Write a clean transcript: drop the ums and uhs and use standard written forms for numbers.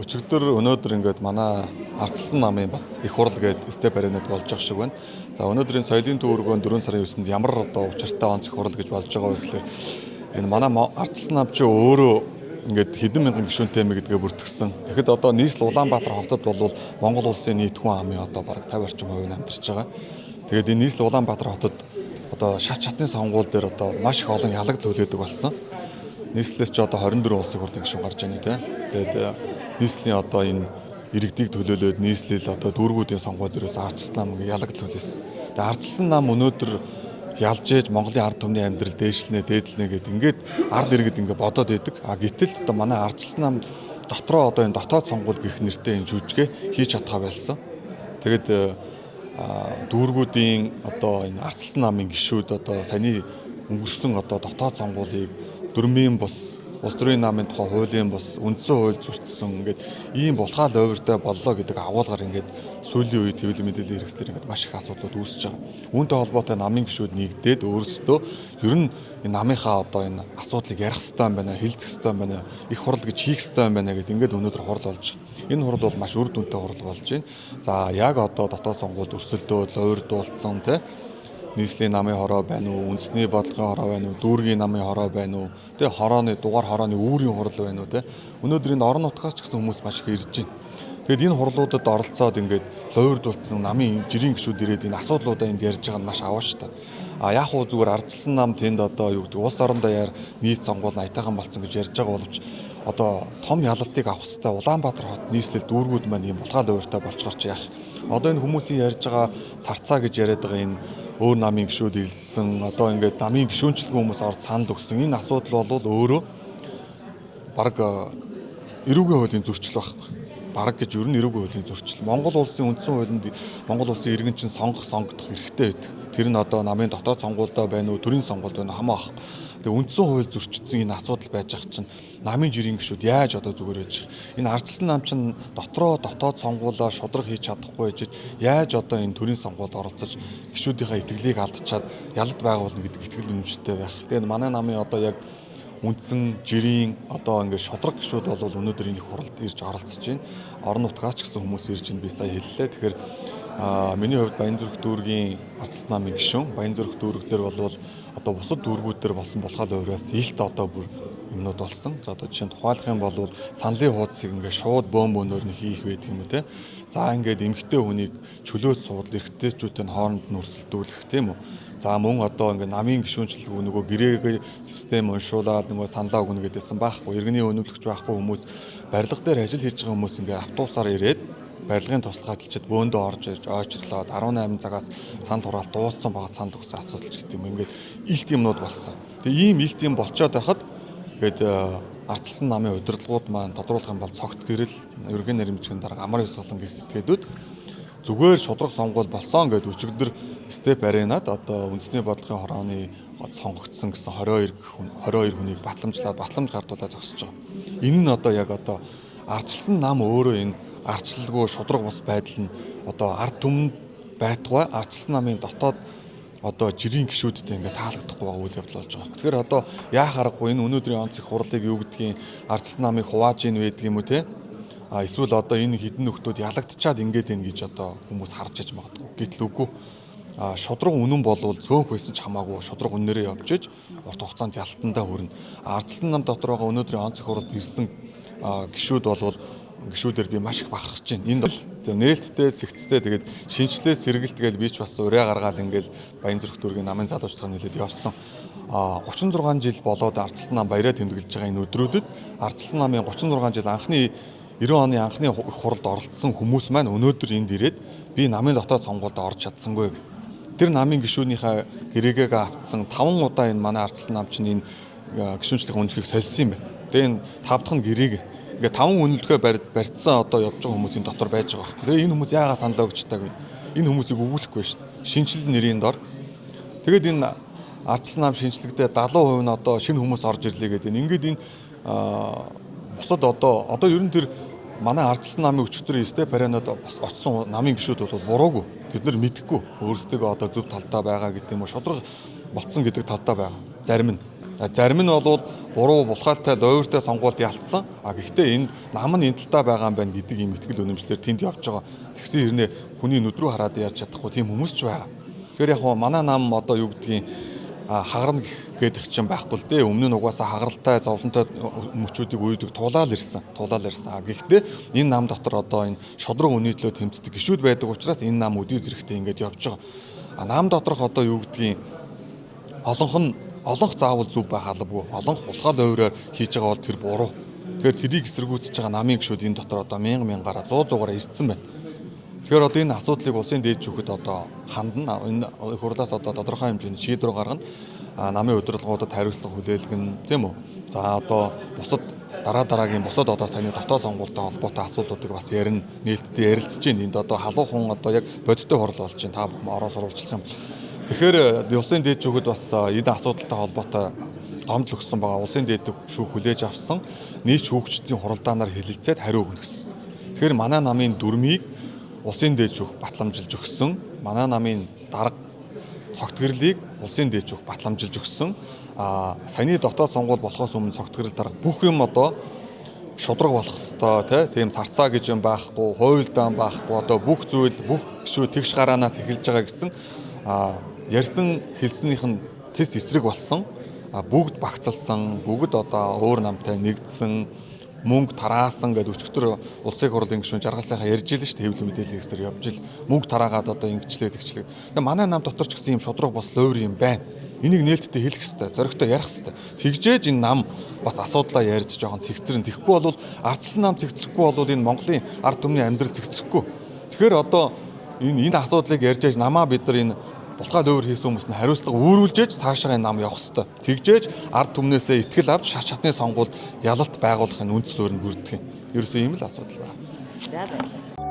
Өчигдөр өнөөдөр ингээд манай ардчилсан намын бас их хурал гээд Степ Аренад болж байгаа шиг байна. За, өнөөдрийн соёлын төв өргөөнд 4 сарын 9-нд ямар одоо учиртай онц их хурал гэж болж байгаа вэ гэхээр энэ манай ардчилсан нам чи өөрөө ингээд хэдэн мянган гишүүнтэй юм гэдгээ бүртгэсэн. Тэгэхэд одоо нийслэл Улаанбаатар хотод бол Монгол улсын нийт хүн амын одоо бараг 50 орчим хувь нь амьдарч байгаа. Тэгээд энэ нийслэл Улаанбаатар хотод одоо шат шатны сонгуул дээр одоо маш их олон ялагдал хүлээдэг болсон. Нийслэлээс ч одоо 24 улсын хурлын гишүүн гарч байна, тийм. Тэгээд нийслэлийн одоо энэ иргэдийг төлөөлөөд нийслэл одоо дүүргүүдийн сонгуул дээрээс ардчилсан нам ялагдал хүлээсэн. Тэгээд ардчилсан нам өнөөдөр ялж ээж Монголын ард түмний амьдрал дээшлэнэ, дээдлэнэ гэд ингээд ард иргэд ингээд бодоод идэг. А гэтэл одоо манай ардчилсан нам дотроо одоо энэ дотоод сонгуул гэх нэртэй энэ жүжигээ хийж чадхаа болсон. Тэгээд дүүргүүдийн одоо энэ ардчилсан намын гишүүд одоо саяны өнгөрсөн одоо дотоод сонгуулийг дөрмийн бус, улс төрийн намын тухай хуулийн бус, үндсэн хууль зөрчсөн, ингээд ийм булхаал ойртой боллоо гэдэг агуулгаар ингээд сүүлийн үед хэвлэл мэдээллийн хэрэгслээр ингээд маш их асуудлууд үүсэж байгаа. Үүнтэй холбоотой намын гишүүд нэгдээд өөрсдөө ер нь энэ намынхаа одоо энэ асуудлыг ярих хэрэгтэй юм байна, хэлцэх хэрэгтэй юм байна, их хурал гэж хийх хэрэгтэй юм байна гэд ингээд өнөөдөр хурал болж байгаа. Энэ хурал бол маш үр дүнтэй хурал болж байна. За, яг одоо дотоод сонгуульд өрсөлдөөд луйрдуулсан те нийслэлийн намын хороо байна уу, үндэсний бодлогын хороо байна уу, дүүргийн намын хороо байна уу, тэ хорооны дугаар хорооны үүрийн хурал байна уу, тэ. Өнөөдөр энэ орон нутгаас ч гэсэн хүмүүс маш их ирж байна. Тэгээд энэ хурлуудад оролцоод ингээд луйрдуулсан намын жирийн гишүүд ирээд энэ асуудлуудаа энд ярьж байгаа нь маш авааштай. А яг уу зүгээр ардчилсан нам тэнд одоо юу гэдэг улс орон даяар нийт сонгуул аятайхан болцсон гэж ярьж байгаа боловч одоо том ялалтыг авах хэвээр Улаанбаатар хот нийслэл дүүргүүд маань ийм булгаал ууртай болчгоор чи яах. Одоо энэ хүмүүсийн ярьж байгаа царцаа гэж яриад байгаа энэ өөр намын гишүүд илсэн, одоо ингээд намын гишүүнчлэг хүмүүс орж санал өгсөн энэ асуудал бол өөрөө бараг эрүүгийн хуулийн зөрчил байхгүй. Бараг гэж ер нь эрүүгийн хуулийн зөрчил. Монгол улсын үндсэн хуулинд Монгол улсын иргэн чинь сонгох, сонгодох эрхтэй байдаг. Тэр нь одоо намын дотоод сонгуульдаа байна уу, төрийн сонгуульд байна уу хамаа ах. Тэгээ үндсэн хууль зөрчигдсөн энэ асуудал байж ах чинь намын жирийн гишүүд яаж одоо зүгээр байж байгаа. Энэ ардчилсан нам чинь дотроо дотоод сонгуулаа шудраг хийж чадахгүй байж яаж одоо энэ төрийн сонгуульд оролцож гишүүдийнхээ итгэлийг алдчихад ялалт байгуулна гэдэг итгэл үнэмшилтэй байх. Тэгээ манай намын одоо яг үндсэн жирийн одоо ингээд шудраг гишүүд бол өнөөдөр энэ их хуралд ирж оролцож байна. Орон нутгаас ч гэсэн хүмүүс ирж байна, би сая хэллээ. Тэгэхээр миний хувьд Баянзүрх дүүргийн ардчилсан намын гишүүн, Баянзүрх дүүрэг дээр бол одоо бусад дүүргүүд дээр болсон булхаал уриас илт одоо бүр юмнууд болсон. За, одоо жишээ нь тухайлах юм бол саналын хуудсыг ингээд шууд бөөн бөөнөр нь хийх байдаг юм уу те. За, ингээд эмэгтэй хүнийг чөлөөт суудал эрэгтэйчүүдтэй нь хооронд нь өрсөлдүүлэх, тийм үү. За, мөн одоо ингээд намын гишүүнчлэг нөгөө гэрээгээ систем уншуулад нөгөө саналаа өгнө гэдээсэн байхгүй. Иргэний өнөмлөгч байхгүй хүмүүс, барилга дээр ажил хийж байгаа хүмүүс ингээд автобусаар ирээд барилгын туслах ажилчид бөөндөө орж ирж ойчрлоод 18 цагаас санал хураалт дууссан багад санал өгсөн асуудал ч гэдэг юм, ингээд илт юмнууд болсон. Тэгээ ийм илт юм болчоод байхад ингээд ардчилсан намын удирдлагууд маань, тодруулах юм бол цогт гэрэл, ерөнхий нарийн дарга Амар Ёсгалан гэх этгээдүүд зүгээр шудраг сонгуул болсон гэдээ өчигдөр Степ Аренад одоо үндэсний бодлогын хорооны сонгогдсон гэсэн 22 хүн, 22 хүнийг батламжлаад батламж гардуулаад зогсож байгаа. Энэ нь одоо яг одоо ардчилсан нам өөрөө энэ ардчилалгүй шудраг бус байдал нь одоо ард түмэнд байтугай ардчилсан намын дотоод одоо жирийн гишүүдэд ингээд таалагдахгүй байгаа үйл явдал болж байгаа. Тэгэхээр одоо яах аргагүй, энэ өнөөдрийн онц их хурлыг юу гэдгийг ардчилсан намыг хувааж ийн байдаг юм уу те? А эсвэл одоо энэ хідэн нөхдүүд ялагдчаад ингээд байна гэж одоо хүмүүс харж иж магадгүй. Гэтэл үгүй. А шудраг үнэн болвол цөөнх байсан ч хамаагүй шудраг үннээрээ явж иж урт хугацаанд ялтандаа хүрнэ. Ардчилсан нам дотор байгаа өнөөдрийн онц их хуралд ирсэн гишүүд болвол гишүүдээр би маш их бахархаж байна. Энд бол нээлттэй, цэгцтэй, тэгээд шинжлээ сэргэлт гээл би ч бас ураа гаргаал ингээл Баянзүрх дүүргийн намын залуучуудаа нэлээд явсан. А 36 жил болоод ардчилсан нам баяраа тэмдэглэж байгаа энэ өдрүүдэд ардчилсан намын 36 жил анхны 90 оны анхны хуралд оролцсон хүмүүс маань өнөөдөр энд ирээд би намын дотоод сонгуульд орж чадсангүй гэд. Тэр намын гишүүнийхээ гэрээгээ автсан 5 удаа энэ манай ардчилсан нам чинь энэ гишүүнчлэлийн үнэлгээг сольсон юм байна. Тэгээ энэ 5 дахь нь гэрээг ингээ 5 үнэлгээ барьдсан одоо явж байгаа хүмүүсийн дотор байж байгаа байхгүй. Тэгээ энэ хүмүүс яагаад санал өгч чадаагүй. Энэ хүмүүсийг өгүүлэхгүй шүү дээ. Шинжил нэрийн дор. Тэгээд энэ ардчилсан нам шинжлэхдээ 70% нь одоо шинэ хүмүүс орж ирлээ гэдэг. Ингээд энэ бусад одоо ер нь тэр манай ардчилсан намын өчигдөр Степ Аренад бас очсон намын гишүүд бол буруугүй. Тэд нар мэдэхгүй. Өөрсдөө одоо зөв талдаа байгаа гэдэг юм уу, шудраг болцсон гэдэг талдаа байгаа. Зарим нь. Зарим нь бол буруу булхайлтай луйвартай сонгуульд ялцсан. А гэхдээ энд нам нь энэ талдаа байгаа юм байна гэдэг юм итгэл үнэмшлэр тэнд явж байгаа. Тэгсэн хэрнээ хүний нүд рүү хараад ярьж чадахгүй тийм хүмүүс ч байгаа. Тэгэхээр яг манай нам одоо юу гэдгийг хагарна гэдэг чинь байхгүй л дээ. Өмнө нь угаасаа хагаралтай, зовлонтой мөчүүдийг үйдэг тулаал ирсэн. Тулаал ирсэн. Гэхдээ энэ нам дотор одоо энэ шудраг үнийн төлөө тэмцдэг гишүүд байдаг учраас энэ нам өдий зэрэгтэй ингээд явж байгаа. А нам доторх одоо юу гэдгийг олонх нь олонх заавал зөв байх албагүй. Олонх булхаал өөрөөр хийж байгаа бол тэр буруу. Тэгэхээр тэрийг эсэргүүцэж байгаа намын гишүүд энэ дотор одоо мянга мянгаараа 100 100-аараа ирсэн байна. Тэгэхээр одоо энэ асуудлыг улсын дээд шүүхэд одоо хандна. Энэ их хурлаас одоо тодорхой хэмжээний шийдвэр гаргана. Намын удирдлагуудад хариуцлага хүлээлгэнэ, тийм үү? За одоо бусад дараа дараагийн бусад одоо саяны дотоод сонгуультай холбоотой асуудлуудыг бас ярина, нээлттэй ярилцж байна. Энд одоо халуухан одоо яг бодиттой хурал болж байна. Та бүхэн ороо сурвалжлах юм. Тэгэхээр улсын дээд шүүхэд бас энэ асуудалтай холбоотой гомдол өгсөн байгаа. Улсын дээд шүүх хүлээж авсан нийт шүүгчдийн хуралдаанаар хэлэлцээд хариу өгнө гэсэн. Тэгэхээр манай намын дүрмийг улсын дээд шүүх батламжилж өгсөн. Манай намын дарга цогт гэрлийг улсын дээд шүүх батламжилж өгсөн. А саяны дотоод сонгуул болохоос өмнө цогт гэрэл дарга бүх юм одоо шудраг болох хэвээр тийм царцаа гэж юм байхгүй, хууль даан байхгүй, одоо бүх зүйл бүх гишүү тэгш гараанаас эхэлж байгаа гэсэн ярьсан хэлснийх нь тэс эсрэг болсон. Бүгд багцалсан, бүгд одоо өөр намтай нэгдсэн, мөнгө тараасан гэдэг өчигдөр улсын хурлын гишүүн жаргал сайхан ярьж илэн шүү дээ, хэвлэл мэдээллийн хэсгээр явж ил мөнгө тараагаад одоо ингэчлээ тэгчлээ. Тэгээ манай нам дотор ч гэсэн юм шудраг бос луур юм байна. Энийг нээлттэй хэлэх хэвээр, зоригтой ярих хэвээр. Тэгжээж энэ нам бас асуудлаа ярьж жоохон цэгцэрэн. Тэгэхгүй бол ардчсан нам цэгцрэхгүй бол энэ Монголын ард түмний амьдрал цэгцрэхгүй. Тэгэхээр одоо энэ асуудлыг ярьж ээж намаа бид нар энэ булхаал өөр хийсэн хүмүүс нь хариуцлага үүрүүлжээж цаашаа энэ нам явах хэвээр. Тэгжээж ард түмнээсээ итгэл авч шат шатны сонгуульд ялалт байгуулахын үндэс суурь нь бүрдэх юм. Ерөөсөө ийм л асуудал байна. За баярлалаа.